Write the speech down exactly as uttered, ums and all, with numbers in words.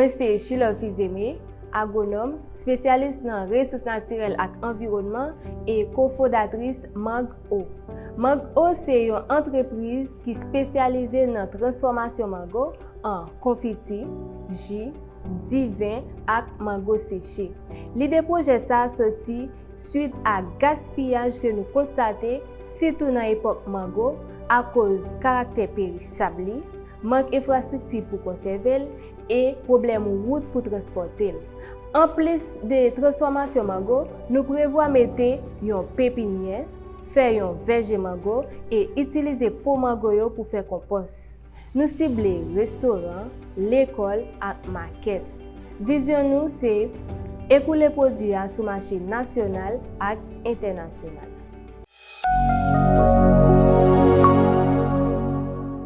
Se Sheila Fils-Aimé, agwonòm, espesyalis nan resous natirèl ak anviwònman e kofondatris Mang O. Mang O se yon antrepriz ki espesyalize nan transfòmasyon mango an konfiti, ji, diven ak mango seche. Lide pwojè sa a soti swit a gaspiyaj ke nou konstate, sitou nan epòk mango, akoz karaktè perisab li, mank enfrastrikti pou konsève l e pwoblèm wout pou transpòte l. Anplis de transfòmasyon mango, nou prevwa mete yon pepinyè, fè yon vèje mango e itilize po mango yo pou fè konpòs. Nou sible restoran, lekòl ak makèt. Vizyon nou se ekoule pwodui a sou mache nasyonal ak entènasyonal.